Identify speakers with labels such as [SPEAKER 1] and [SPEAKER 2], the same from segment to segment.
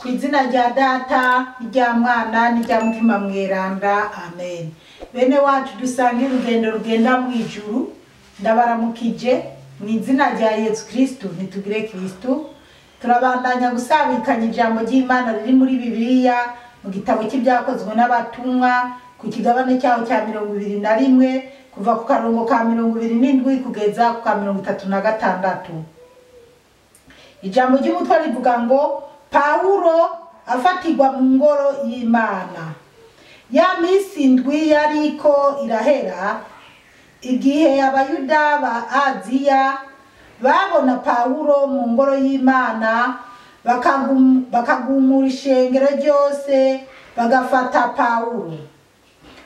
[SPEAKER 1] Ku izina rya Data, n'irya Mwana, n'irya Mutima Mweranda, amen. Bene wacu dusange urugendo rugenda mu ijuru, ndabaramukije mu izina rya Yesu Kristu. Nitugire Kristu. Turabandanya gusabikanya ijambo ry'Imana riri muri Bibiliya mu gitabo cy'Ibyakozwe n'Abatumwa, ku kigabane cyaho cya 21, kuva ku karongo ka 27 kugeza ku ka 36. Ijambo ry'umutwe rivuga ngo: Pawulo afatirwa mu ngoro y'Imana. Ya minsi 7 yariko irahera, igihe Abayuda ba Aziya babona Pawulo mu ngoro y'Imana, bakagumura ishengero ryose, bagafata Pawulo.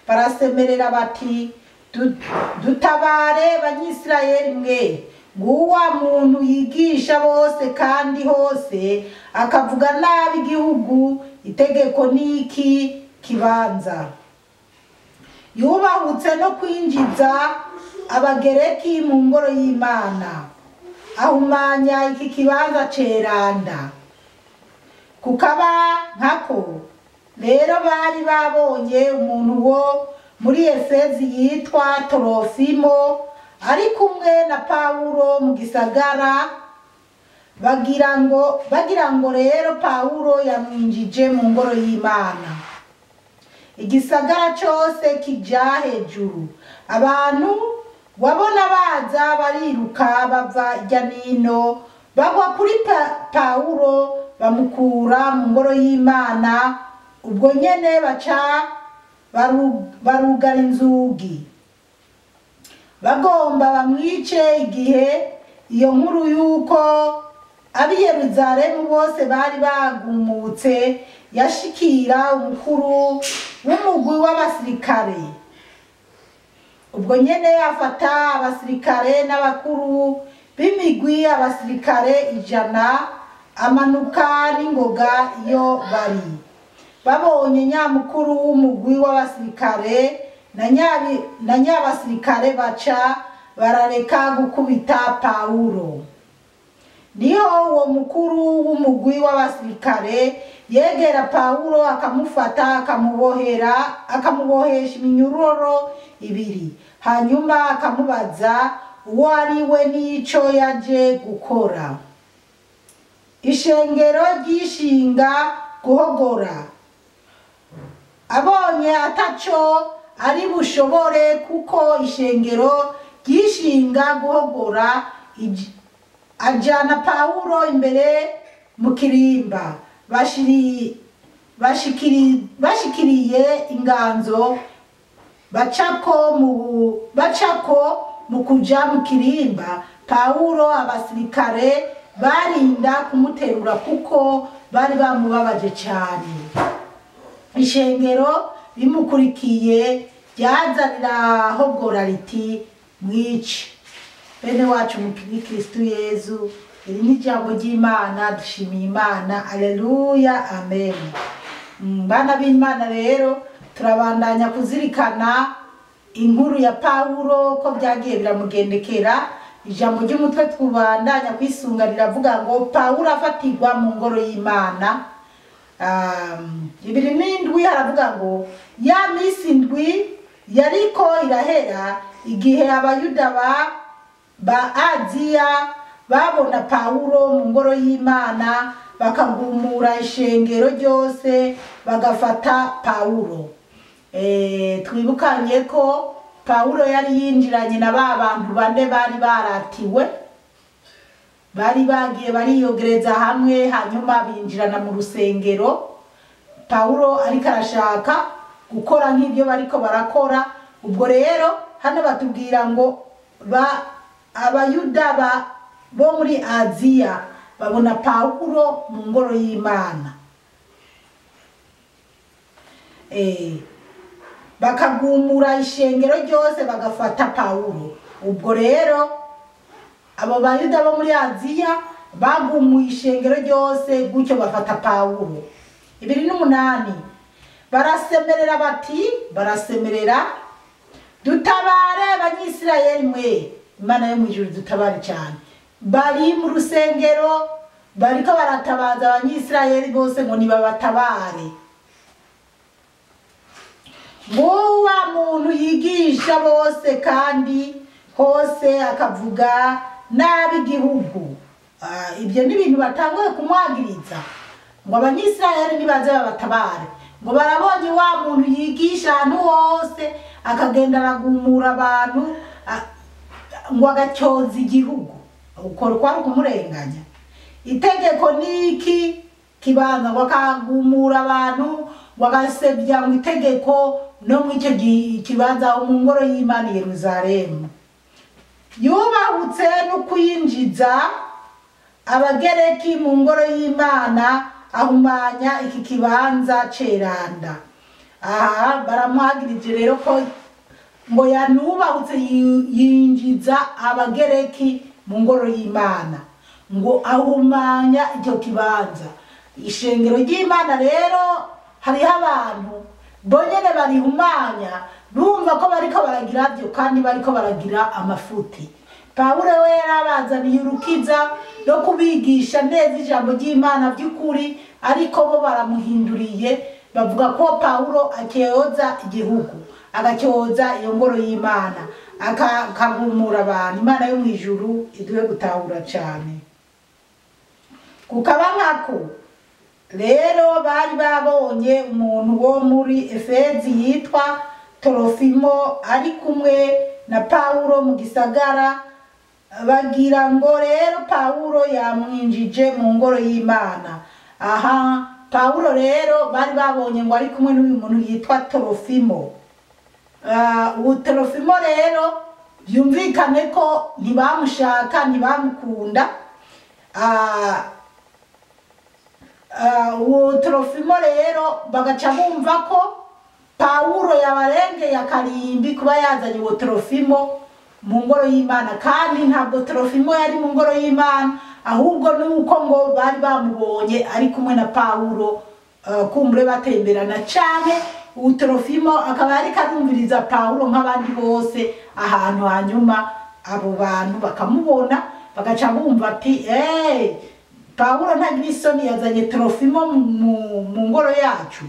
[SPEAKER 1] Barasemerera bati: "Dutabare, Banyisirayeli mwe! Nguwa muntu yigisha bose kandi hose, akavuga nabi igihugu, itegeko n'iki kibanza. Yubahutse no kwinjiza Abagereki mu ngoro y'Imana, ahumanya iki kibanza ceranda." Kukaba nkako rero, bari babonye umuntu wo muri Efezi yitwa Torofimo ari kumwe na Pawulo mu gisagara, bagira ngo rero Pawulo yamwinjije mu ngoro y'Imana. Igisagara cose kija hejuru, abantu wabona baza bariruka bava irya nino, bagwa kuri Pawulo, bamukura mu ngoro y'Imana. Ubwo nyene baca barugara inzugi, bagomba bamwice. Igihe iyo nkuru y'uko ab'i Yeruzalemu bose bari bagumutse yashikira umukuru w'umugwi w'abasirikare, ubwo nyene afata abasirikare n'abakuru b'imigwi, abasirikare 100, amanuka n'ingoga iyo bari. Babonye nyamukuru w'umugwi w'abasirikare na nyabasirikare, baca barareka gukubita Pawulo. Niho uwo mukuru w'umugwi w'abasirikare yegera Pawulo, akamufata, akamubohera, akamubohesha iminyuroro ibiri, hanyuma akamubaza uwo ari we n'ico yaje gukora. Ishengero ryishinga guhogora. Abonye ataco ari bushobore, kuko ishengero ryishinga guhogora, ajana Pawulo imbere mu kirimba. Bashikiriye inganzo bacako mu kuja mu kirimba Pawulo, abasirikare barinda kumuterura kuko bari bamubabaje cyane. Ishengero rimukurikiye ryaza rirahogora riti: "Mwice." Bene wacu muri Kristu Yezu, iri ni ijambo ry'Imana. Dushimiye Imana, aleluya, amen. Bana b'Imana rero, turabandanya kuzirikana inkuru ya Pawulo, ko byagiye biramugendekera. Ijambo ry'umutwe twubandanya kwisunga riravuga ngo: Pawulo afatirwa mu ngoro y'Imana. 27 haravuga ngo: Ya minsi 7 yariko irahera, igihe Abayuda ba Aziya babona Pawulo mu ngoro y'Imana, bakagumura ishengero ryose, bagafata Pawulo. Twibukanye ko Pawulo yari yinjiranye na ba bantu bane bari baratiwe, bari bagiye bariyogereza hamwe, hanyuma binjirana mu rusengero. Pawulo ariko arashaka gukora nk'ibyo bariko barakora. Ubwo rero hano batubwira ngo ba Abayuda bo muri Aziya babona Pawulo mu ngoro y'Imana, bakagumura ishengero ryose, bagafata Pawulo. Ubwo rero abo Bayuda bo muri Aziya bagumuye ishengero ryose gutyo, bafata Pawulo. 28, barasemerera bati, barasemerera: "Dutabare, Banyisirayeli mwe! Imana yo mu ijuru dutabare cyane." Bari mu rusengero. Bariko baratabaza Abanyisirayeli bose ngo nibabatabare. Ngo wa muntu yigisha bose kandi hose akavuga nabi igihugu. Ibyo ni ibintu batanguye kumwagiriza ngo Abanyisirayeli nibaze babatabare, ngo barabonye wa muntu yigisha ahantu hose akagenda aragumura abantu ngo agacyoza igihugu. Uko kwari kumurenganya. Itegeko niki kibanza ngo akagumura abantu ngo agasebya mu itegeko no mu icyo kibanza mu ngoro y'Imana i Yerusalemu. Yubahutse no kwinjiza Abagereki mu ngoro y'Imana ahumanya iki kibanza ceranda. Aha baramuhagirije rero ko ngo yanubahutse yinjiza Abagereki mu ngoro y'Imana ngo ahumanya icyo kibanza. Ishengero ry'Imana rero hariho abantu bonyene barihumanya bumva ko bariko baragira byo kandi bariko baragira amafuti. Pawulo we yarabazaniye urukiza no kubigisha neza ijambo ry'Imana by'ukuri, ariko bo baramuhinduriye bavuga ko Pawulo acyoza igihugu, agacyoza iyo ngoro y'Imana, akagumura abantu. Imana yo mu ijuru iduhe gutahura cyane. Kukaba nkako rero bari babonye umuntu wo muri Efezi yitwa Torofimo ari kumwe na Pawulo mu gisagara, bagira ngo rero Pawulo yamwinjije mu ngoro y'Imana. Aha Pawulo rero bari babonye ngo ari kumwe n'uyu muntu yitwa Torofimo. Ubu Torofimo rero byumvikane ko ntibamushaka, ntibamukunda. Uwo Torofimo rero bagaca bumva ko Pawulo yabarengeye akarimbi kuba yazanye uwo Torofimo mu ngoro y'Imana, kandi ntabwo Torofimo yari mu ngoro y'Imana, ahubwo nuko ngo bari bamubonye ari kumwe na Pawulo, kumbure batemberana canke uwo Torofimo akaba ariko arumviriza Pawulo nk'abandi bose ahantu, hanyuma abo bantu bakamubona bagaca bumva ati Pawulo ntagira isoni yazanye Torofimo mu ngoro yacu.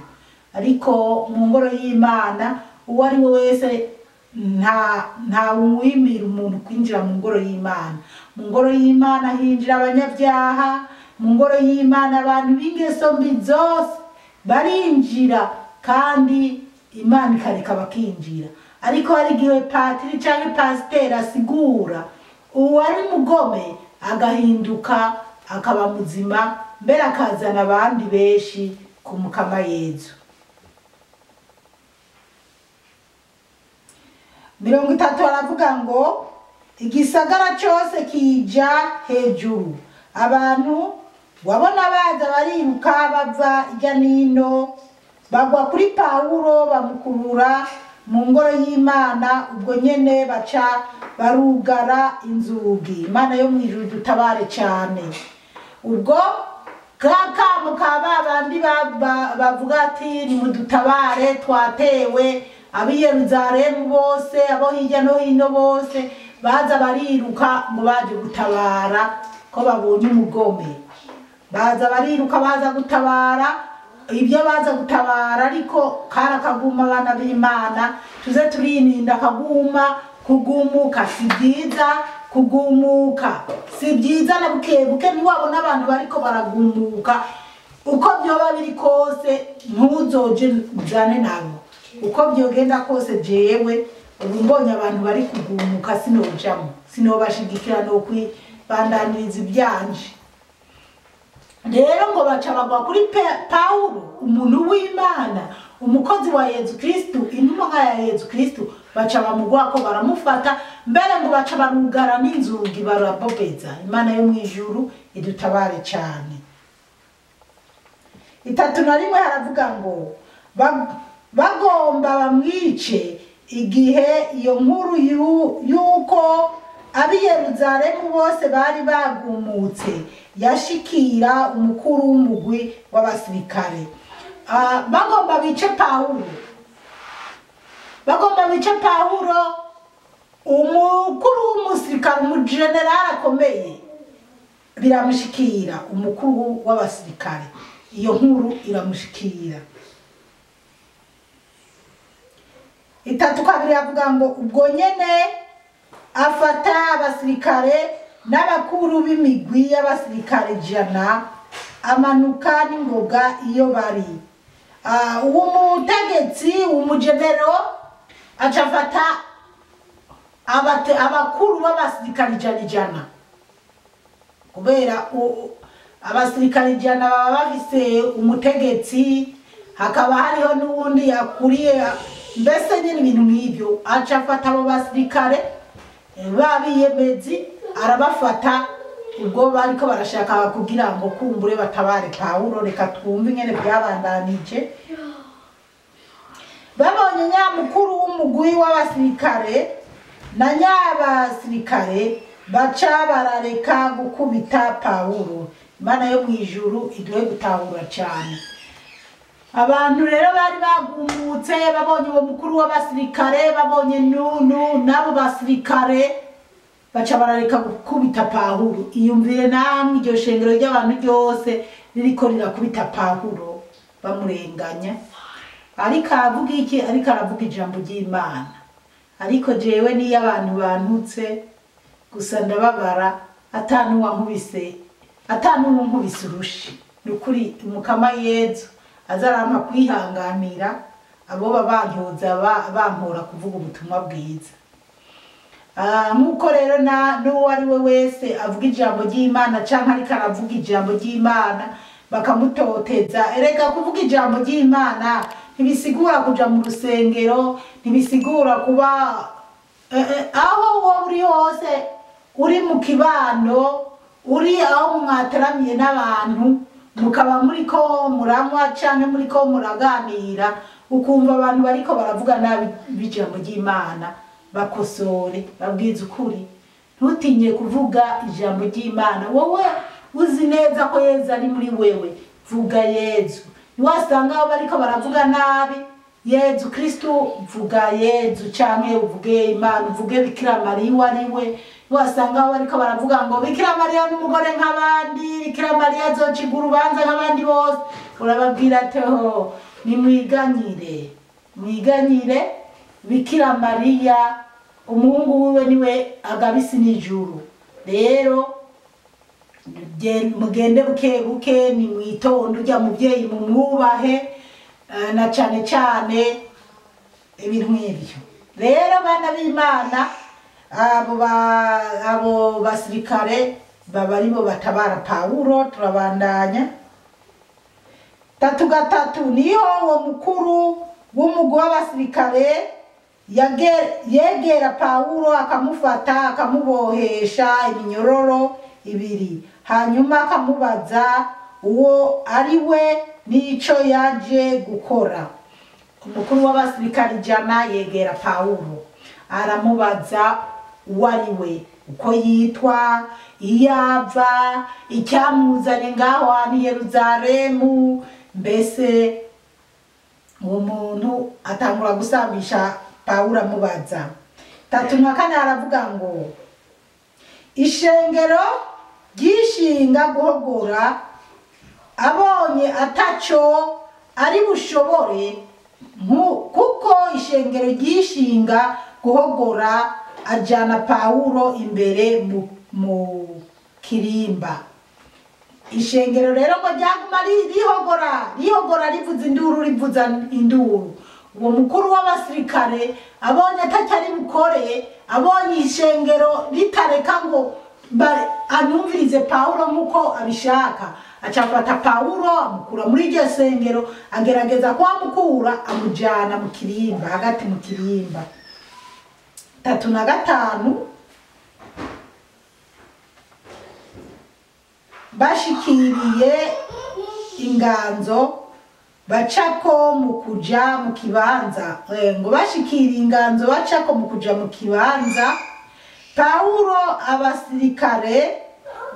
[SPEAKER 1] Ariko mu ngoro y'Imana uwo ari we wese nta wimira umuntu kwinjira mu ngoro y'Imana. Mu ngoro y'Imana hinjira abanyabyaha, mu ngoro y'Imana abantu b'ingeso mbi zose barinjira kandi Imana ikareka bakinjira. Ariko hari igihe patiri canke pasiteri asigura uwari mugome agahinduka akaba muzima, mbere akazana abandi benshi ku mukama Yezu. 30 aravuga ngo igisagara cyose kija hejuru, abantu wabona baza bariruka bava ijya nino bagwa kuri Pawulo bamukurura mu ngoro y'Imana, ubwo nyene baca barugara inzugi. Imana yo mu ijuru dutabare cyane. Ubwo kakamu ka babandi bavuga ati nimudutabare twatewe, ab'i Yerusalemu bose abo hirya no hino bose baza bariruka ngo baje gutabara ko babonye umugome. Baza bariruka baza gutabara, ibyo baza gutabara ariko karakaguma. Abana b'Imana tuze turininda kaguma, kugumuka si byiza, kugumuka si byiza na buke buke. Ntiwabona abantu bariko baragumuka, uko byoba biri kose ntuzoje ujane nabo, uko byogenda kose. Jewe ubu mbonye abantu bari kugumuka sinojamo, sinobashigikira no kwibandaniriza ibyanje. Rero ngo baca bagwa kuri Pawulo umuntu w'Imana, umukozi wa Yezu Kristu, intumwa ya Yezu Kristu, baca bamugwako baramufata, mbere ngo baca barugara n'inzugi barabobeza. Imana yo mu ijuru idutabare cyane. 31 haravuga ngo bagomba bamwice igihe iyo nkuru yuko ab'i Yerusalemu bose bari bagumutse yashikira umukuru w'umugwi w'abasirikare. Bagomba bice Pawulo, bagomba bice Pawulo, umukuru w'umusirikare, umujenerali akomeye Biramushikira umukuru w'abasirikare, iyo nkuru iramushikira. 3:2 avuga ngo ubwo nyene afata abasirikare n'abakuru b'imigwi y'abasirikare 100, amanuka n'ingoga iyo bari. Uwo mutegetsi umugenero acafata abakuru b'abasirikare 100, kubera abasirikare 100 baba bafise umutegetsi, hakaba hariho n'uwundi yakuriye, mbese nyine ibintu nk'ibyo. Acafata abo basirikare babiyemezi arabafata, ubwo bariko barashaka kugira ngo kumbure batabare Pawulo. Reka twumve ingene byabandanije. Babonye nyamukuru w'umugwi w'abasirikare na nyabasirikare, baca barareka gukubita Pawulo. Imana yo mu ijuru iduhe gutahura cyane. Abantu rero bari bagumutse, babonye uwo mukuru w'abasirikare, babonye nunu n'abo basirikare, baca barareka gukubita Pawulo. Iyumvire namwe iryo shengero ry'abantu ryose ririko rirakubita Pawulo bamurenganya, ariko aravuga iki? Ariko aravuga ijambo ry'Imana. Ariko jewe niyo abantu bantutse gusa ndababara, atanuwankubise urushi. Nukuri Umukama Yezu azarampa kwihanganira abo babanyoza bampora kuvuga ubutumwa bwiza. Nkuko rero n'uwo ari we wese avuga ijambo ry'Imana canke ariko aravuga ijambo ry'Imana bakamutoteza. Erega kuvuga ijambo ry'Imana ntibisigura kuja mu rusengero, ntibisigura kuba aho wowe uri hose, uri mu kibano, uri aho mwateramiye n'abantu, mukaba muriko muranywa canke muriko muraganira, ukumva abantu bariko baravuga nabi ijambo ry'Imana, bakosore, babwize ukuri. Ntutinye kuvuga ijambo ry'Imana. Wowe uzi neza ko Yezu ari muri wewe, vuga Yezu. Niwasanga aho bariko baravuga nabi Yezu Kristo, vuga Yezu canke uvuge Imana, uvuge Bikira Mariya uwo ari we. Niwasanga aho bariko baravuga ngo Bikira Mariya n'umugore nk'abandi, Bikira Mariya azociga urubanza nk'abandi bose, urababwira ati ho nimwiganyire, mwiganyire Bikira Mariya umuhungu wiwe niwe agabisi n'ijuru. Rero mugende buke buke, nimwitonde, urya muvyeyi mumwubahe, na cane cane ibintu nk'ibyo. Rero bana b'Imana, abo basirikare baba aribo batabara Pawulo. Turabandanya. 3:3 niho uwo mukuru w'umugwi w'abasirikare yegera Pawulo akamufata, akamubohesha iminyororo 2, hanyuma akamubaza uwo ari we n'ico yaje gukora. Umukuru w'abasirikare 100 yegera Pawulo aramubaza uwo ari we, uko yitwa, iyo ava, icyamuzanye ngaho hantu i Yeruzalemu. Mbese uwo muntu atangura gusambisha Pawulo amubaza. 3:4 aravuga ngo ishengero ryishinga guhogora, abonye ataco ari bushobore, kuko ishengero ryishinga guhogora, ajana Pawulo imbere mu kirimba. Ishengero rero ngo ryaguma rihogora, rihogora, rivuza induru, rivuza induru. Uwo mukuru w'abasirikare abonye atacari bukore, abonye ishengero ritareka ngo anumvirize Pawulo nkuko abishaka, acafata Pawulo amukura muri iryo sengero, agerageza kuhamukura, amujana mu kirimba, hagati mu kirimba. 3:5 bashikiriye inganzo bacako mu kuja mu kibanza, ngo bashikiriye inganzo bacako mu kuja mu kibanza. Pawulo abasirikare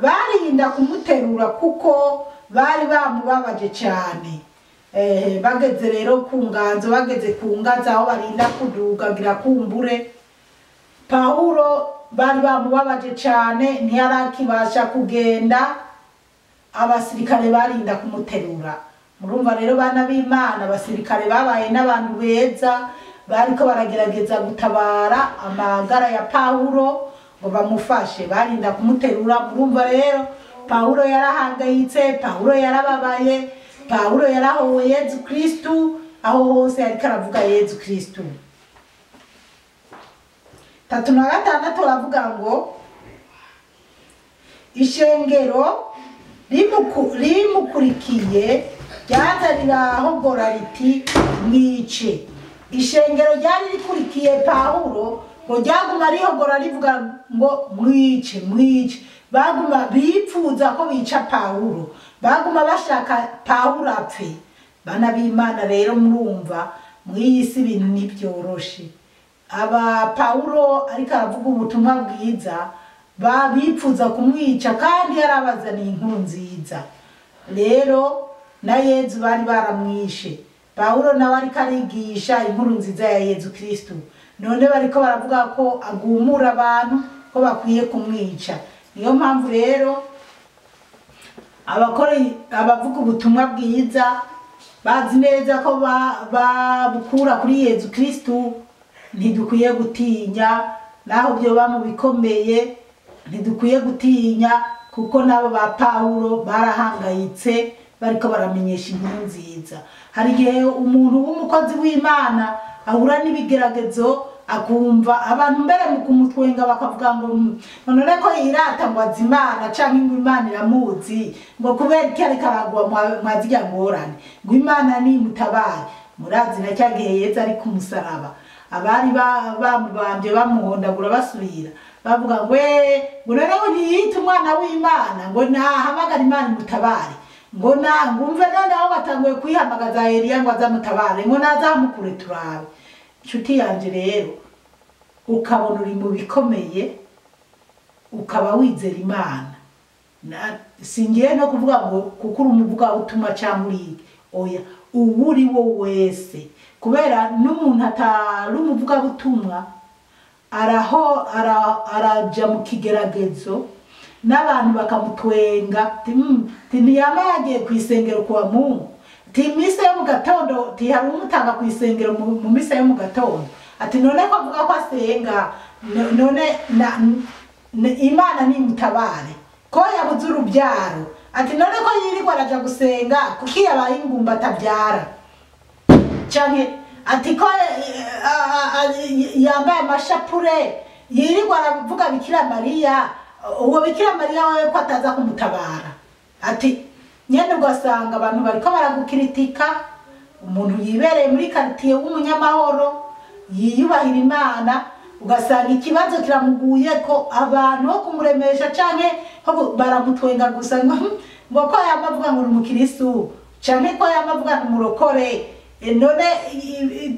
[SPEAKER 1] barinda kumuterura kuko bari bamubabaje cyane. Bageze rero ku nganzo, bageze ku ngazi aho barinda kudugagira kumbure, Pawulo bari bamubabaje cyane, ntiyarakibasha kugenda, abasirikare barinda kumuterura. Murumva rero bana b'Imana, abasirikare babaye n'abantu beza, bariko baragerageza gutabara amagara ya Pawulo ngo bamufashe, barinda kumuterura. Murumva rero Pawulo yarahangayitse, Pawulo yarababaye, Pawulo yarahowe Yezu Kristu, aho hose ariko aravuga Yezu Kristu. 36 aravuga ngo ishengero rimukurikiye ryazanira ahogora riti mwice. Ishengero ryari rikurikiye Pawulo ngo ryaguma rihogora rivuga ngo mwice, mwice. Baguma bipfuza ko bica Pawulo, baguma bashaka Pawulo apfe. Bana b'Imana rero murumva mw'iyi si ibintu ntibyoroshe. Aba Pawulo ariko aravuga ubutumwa bwiza, babipfuza kumwica kandi yarabazaniye inkuru nziza. Rero na Yezu bari baramwishe. Pawulo nawe ariko arigisha inkuru nziza ya Yezu Kristu, none bariko baravuga ko agumura abantu ko bakwiye kumwica. Niyo mpamvu rero abavuga ubutumwa bwiza bazi neza ko babukura kuri Yezu Kristu, ntidukwiye gutinya naho byo mu bikomeye, ntidukwiye gutinya kuko nabo ba Pawulo barahangayitse bariko baramenyesha inkuru nziza. Hari igihe umuntu w'umukozi w'Imana ahura n'ibigeragezo akumva abantu mbere mu kumutwenga bakavuga ngo none ko yirata ngo azi Imana canke ngo Imana iramuzi, ngo kubera iki ariko aragwa mwazirya ngorane, ngo Imana nimutabare. Murazi na cya gihe Yezu ari ku musaraba, abari bamubambye bamuhondagura basubira bavuga ngo ngo none ngo ntiyite umwana w'Imana, ngo nahamagara Imana imutabare, ngo ngumve noneho batanguye kwihamagaza Eliya ngo azamutabare, ngo nazamukure turabe. Inshuti yanje rero, ukabona uri mu bikomeye ukaba wizera Imana, singiye no kuvuga ngo kuko uri umuvugabutumwa cyangwa uri oya, uwo uri wo wese, kubera n'umuntu atari umuvugabutumwa araho araja mu kigeragezo n'abantu bakamutwenga, ntiyama yagiye ku isengero kwa Mungu, ti misa yo mu gatondo, ti hari umutanga ku isengero mu misa yo mu gatondo, ati none ko avuga ko asenga, none Imana nimutabare ko yabuze urubyaro, ati none ko yirirwa araja gusenga kuki yabaye ingumba atabyara, canke ati ko yambaye amashapure yirirwa aravuga Bikira Mariya, uwo Bikira Mariya wewe ko ataza kumutabara. Ati nyene ugasanga abantu bariko baragukiritika, umuntu yibereye muri quartier w'umunyamahoro yiyubahira Imana, ugasanga ikibazo kiramuguye ko abantu bo kumuremesha canke baramutwenga gusa ngo ko yamavuga ngo umukirisu canke ko yamavuga ngo umurokore. None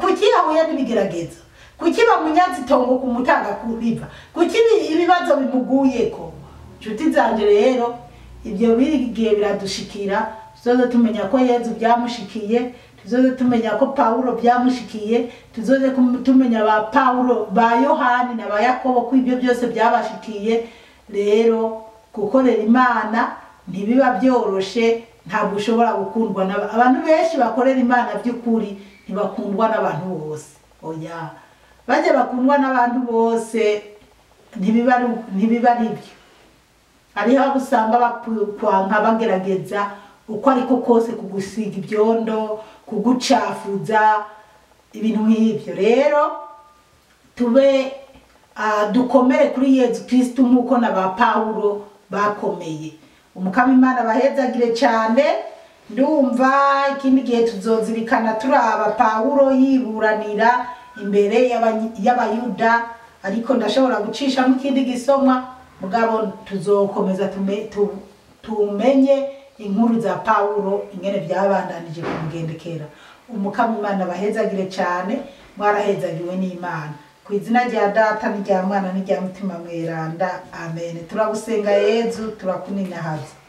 [SPEAKER 1] kuki yahuye n'ibigeragezo, kuki bamunyaza itongo kumutanga kuriva, kuki ibibazo bimuguyeko? Nshuti zanje rero ibyo bigiye biradushikira, tuzoze tumenya ko Yezu byamushikiye, tuzoze tumenya ko Pawulo byamushikiye, tuzoze tumenya ba Pawulo ba Yohani na ba Yakobo ko ibyo byose byabashikiye. Rero gukorera Imana ntibiba byoroshe, ntabwo ushobora gukundwa abantu benshi bakorera Imana by'ukuri ntibakundwa n'abantu bose. Oya, bajye bakundwa n'abantu bose ntibiba ari byo. Hariho abo usanga bakwanka bagerageza uko ariko kose kugusiga ibyondo, kugucafuza, ibintu nk'ibyo. Rero tube dukomere kuri Yezu Kristu nk'uko na ba Pawulo bakomeye. Umukama Imana abahezagire cyane. Ndumva ikindi gihe tuzozirikana turaba Pawulo yiburanira imbere y'Abayuda, ariko ndashobora gucishamo ikindi gisomwa, mugabo tuzokomeza tumenye inkuru za Pawulo ingene byabandanije kumugendekera. Umukama Imana abahezagire cyane, mwarahezagiwe n'Imana. Ku izina rya Data n'irya Mwana n'irya Mutima Mweranda, amen. Turagusenga Yezu, turakuninahaza.